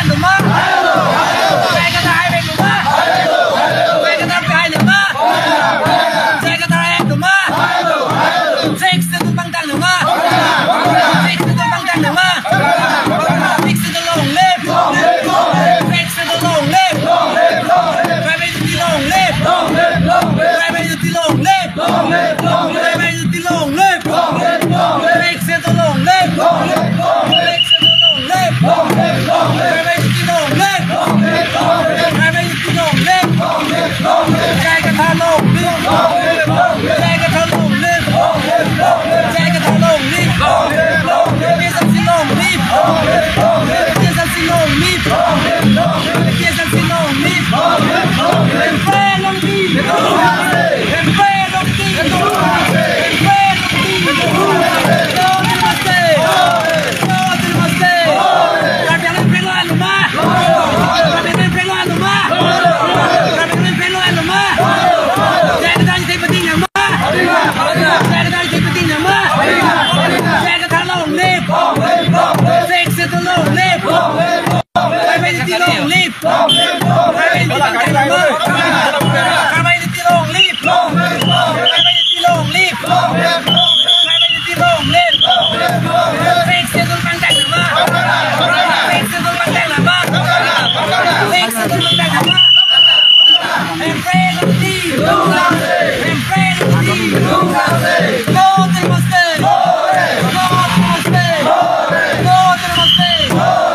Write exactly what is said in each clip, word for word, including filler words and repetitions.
Loma? J I Kathar haive loma? J I Kathar haive loma? J I Kathar haive loma? Sixth Schedule pangthang loma? Sixth Schedule pangthang loma? Sixth Schedule long live! Sixth Schedule long live! Tribal unity long live! Tribal unity long live! Tribal unity long live! Sixth Schedule long live! Sixth Schedule long live! Tribal unity long live! Tribal unity long live! J I Kathar long live! J I Kathar long live! J I Kathar long live! A P H L C long live! A P H L C long live! A P H L C long live! Hemprek long live! Hemprek long live! Hemprek long live! No autonomous state! No autonomous state! Karbi Anglong hemprek long loma? Karbi Anglong hemprek long loma? Karbi Anglong hemprek long loma? J I Kathar jite pating nang ma? J I Kathar jite pating nang ma? J I Kathar long live! Sixth Schedule long live! Tribal unity long live! Tribal unity long live! Tribal unity long live! Tribal unity long live! Tribal unity long live! Sixth Schedule pangthang loma? Sixth Schedule pangthang loma? Sixth Schedule pangthang loma? Hemprek long live! Hemprek long live! No autonomous state! No autonomous state! No autonomous state!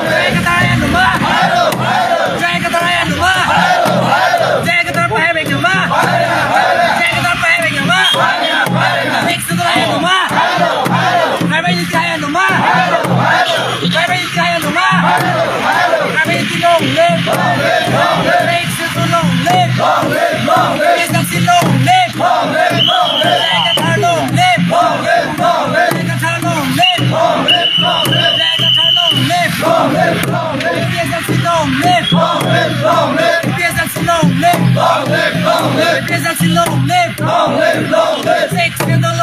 J I Kathar haive loma? J I Kathar haive loma? J I Kathar pahai vek loma? J I Kathar pahai vek loma? Sixth Schedule haive loma? Tribal unity haive loma? Tribal unity haive loma? Tribal unity long live! Sixth Schedule long live! A P H L C long live! J I Kathar long live! J I Kathar long live! J I Kathar long live! A P H L C long live! A P H L C long live! A P H L C long live! Sixth Schedule